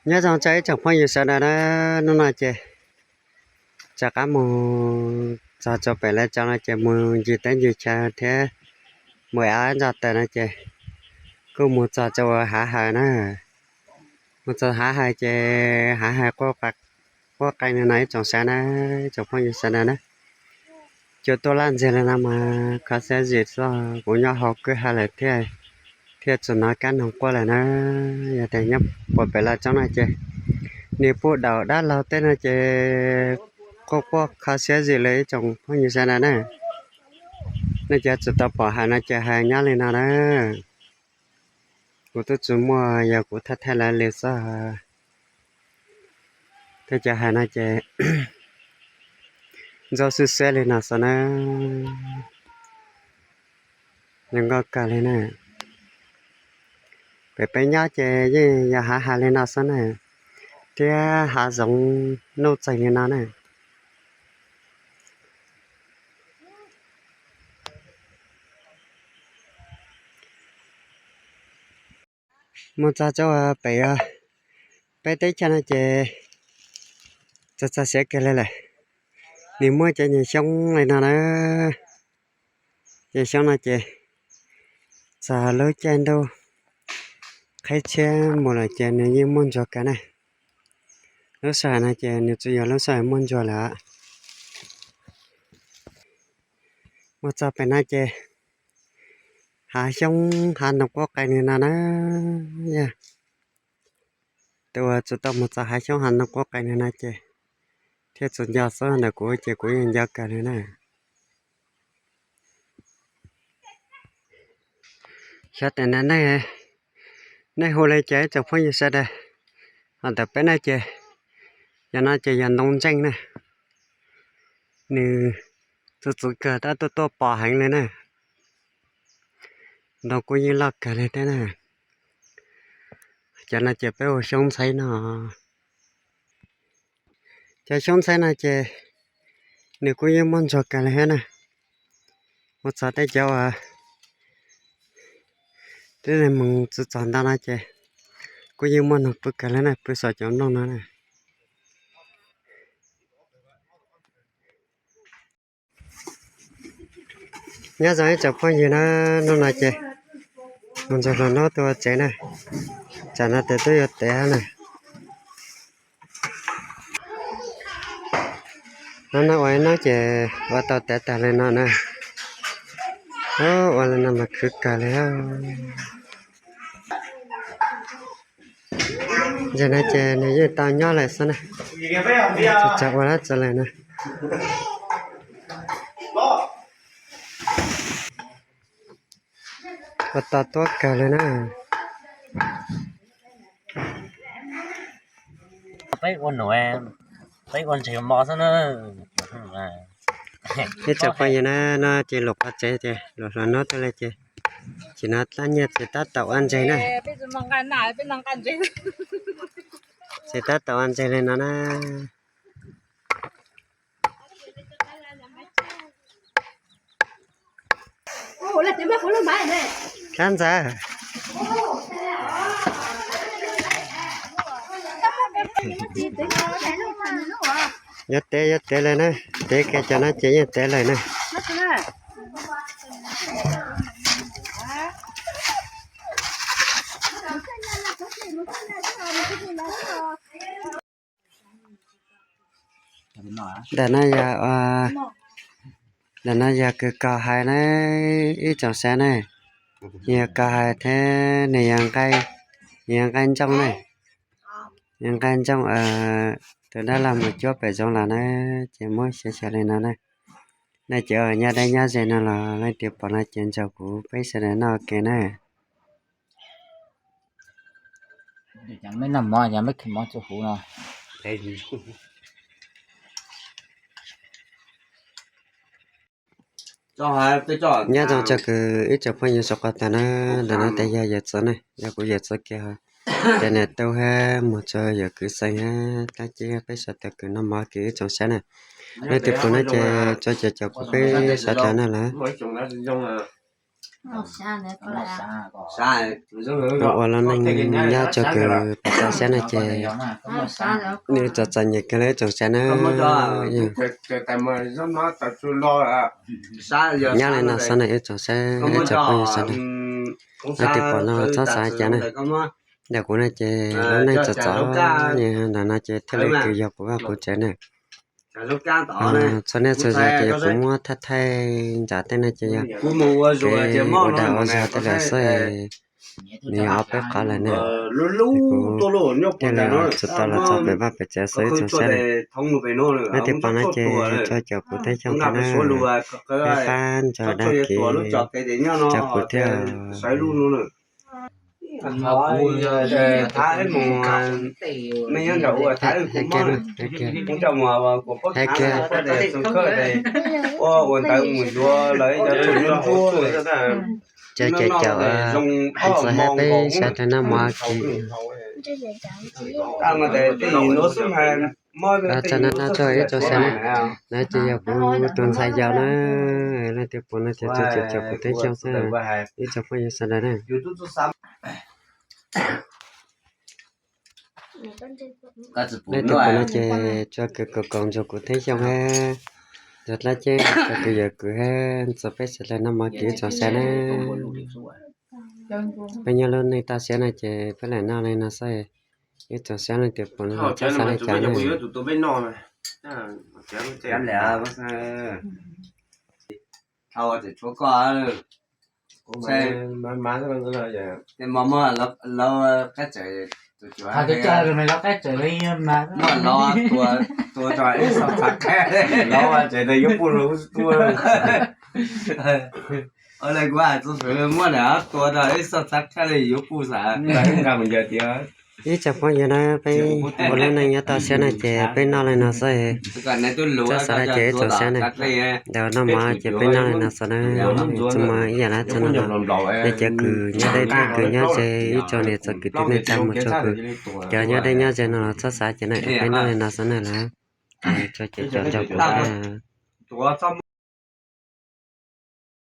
Nyob zoo txog ib tsoom phooj ywg sawv daws na, hnub no ces rov qab mus txog rau pem lawv tsoom no ces mus ncig teb ncig chaw thiab mus ev ntsa taws no ces kuj mus txog rau hav haws na. Mus txog hav haws ces hav haws quaj qees li no ib tsoom sawv na, ib tsoom phooj ywg sawv daws na. Cua tuaj laj ntxiag li no mas kho siab zim xwb, kuv nyob hauv kwj ha lawm thiaj, thiaj tsuas hnov kab noog quaj lawm na. Yog tias nyob puag pem lawv tsoom no ces nws puag daum dab laug tej no ces quaj quaj kho siab zim li ib tsoom phooj ywg sawv daws na. Nej cov tsis tau pom haws no ces haws nyob li no na. Kuv twb tsis muaj, yog kuv thaij thaij lawv li xwb. Tej cov haws no ces ntxaub xwb xiab li no xwb na. Zoo nkauj kawg li na. Pem peb nyob ces yeej yog hav haws li no xwb na, thiab hav zoov nuj txeeg li no na. Mus txog rau pem peb teb chaws no ces txog txog siav kiag li lawm. Nws muaj cov nyuag xyoob li no na. Cov xyoob no ces txog lub caij ntuj qhib tshiab mus lawm ces nws yeej muaj ntsuag kawg na. Lub sij hawm no ces nws tsuas yog lub sij hawm muaj ntsuag lawm. Mus txog pem no ces hav xyoob hav ntoo quaj qees li no na. Yog tus uas tsis tau mus txog hav xyoob hav ntoo quaj qees li no ces thiaj tsis nco xwb, ntawm kuv ces kuv yeej nco kawg li na. Xyov tias nej, nej hu li cas ib tsoom phooj ywg sawv daws. Ho ntawm peb no ces, yog no ces yog ntoo ntseej na. Nws txwv txwv kawg tab tuaj tuaj pos heev li na. Ntoo kuj yeej loj kawg li thiab na. Cov no ces peb hu xyoob ntxhaib no. Cov xyoob ntxhaib no ces nws kuj yeej muaj ntsuag kawg li thiab na. Mus txog tej cov uas twb mus txog ntawm no ces kuj yeej muaj noog pw kawg li na, pw saum cov nplooj no na. Nyob zoo ib tsoom phooj ywg na, hnub no ces mus ntxuag hluas nraug tuaj ua tsev na, tsam no tes twb yuav tev na. Hnub no ua ib hnub ces ua tau tev tag li no na. Ua li no mas khwv kawg li. Ntawm no ces nws yeej tau nyob lawm xwb na, tsis tshua ua dab tsi lawm na. Ua tau tuab kawg li na. Peb ua num, peb ua ntses mos xwb na. Ib tsoom phooj ywg na, no ces luam qhov tsev ces luam hluas nraug tuaj li ces, ces no tab nyiaj ces tab tom ua ntses na. Ces tab tom ua ntses li no na. Kab ntxawg. Yuav tev yuav tev lawm na, tev kiag cov no ces yeej tev lawm na. Ntawm no yog, ntawm no yog kws kos hais na, ib tsoom saib na, nws yog kos hais thiab nws yog nqaij, nws yog nqaij ntsooj na, nws nqaij ntsooj. Tus dab laug mus cuab pem zoov los na, ces muab xyov xyov li no na. Nej cov nyob deb nyob ze no los leej twg pom no ces nrog kuv peb sawv daws noj ua ke na. Nyob zoo txog kws ib tsoom phooj ywg sawv daws tag na, ntawm no ces yog yawm txiv na, yog kuv yawm txiv kiag, ces niam tub hab mus rau yawm kwv xeem hab tab ceg peb sawv daws kws noj mov kws ib tsoom saib na. Leej twg pom no ces tso cov caum kuv peb sawv daws na lawm. Ua ua lub neej nyob tso kwv pem toj siab no ces nws txom txom nyem kawg li ib tsoom sav na. Nyob li no xwb na ib tsoom sav, ib tsoom phooj ywg sawv daws, leej twg pom no txhob xav cas na. Ntawm kuv no ces lub neej txom txom nyem ntawm no ces thiaj li kws yog kuv vaj kuv tsev na. Txhua niaj txhua zaus ces yog kuv muab thaij thaij nram tej no ces yog kev ua dag ua zog tej lawm xwb. Nws yog ob peb qhov lawm na, kuv thiaj li tsis tau los txog pem vaj pem tsev xwb ib tsoom sav na. Leej twg pom no ces tsuas caum kuv teb xyooj thiab na, pab pab ntso dag kiv rau kuv thiab. Hais kiag, hais kiag, tsuas caum caum ntxuav hab peb sawv daws noj mov kiv. Txog no no tso ib tsoom sav na, no ces yog kuv tus ntxhais yau na, leej twg pom no ces tsuas caum kuv teb xyooj xwb ib tsoom phooj ywg sawv daws na. Leej twg pom no ces tsuas kws kaum kaum ntsuag kuv teb xyooj hab, ntsuag dlab ceeb tsuas kws yawm kws hab ntxuav peb sawv daws noj mov kiv ib tsoom sav na. Peb nyob lub neej toj siab no ces peb lam noj li no xwb ib tsoom sav, leej twg pom no txhob xav li cas na. Muaj lov tua rau ib xoj txhav qhab, lov tsev ntawd yuav puj lug tua. Kuv hais txog xwm muaj niam tua rau ib xoj txhav qhab li yuav puj xav. Ib tsoom phooj ywg na, peb ua lub neej nyob toj siab no ces peb noj li no xwb. Txhob xav li cas ib tsoom sav na. Ntawm noj mov ces peb noj li no xwb na. Txuas mus ib yam li txog no, nej cov kws nyob deb thiab kws nyob ze ib tsoom niam txiv kwv tij neej tsa mus txog kws, cov nyob deb nyob ze no los txhob xav cas na, peb noj li no xwb na lawm. Tso ces cov nrog kuv na.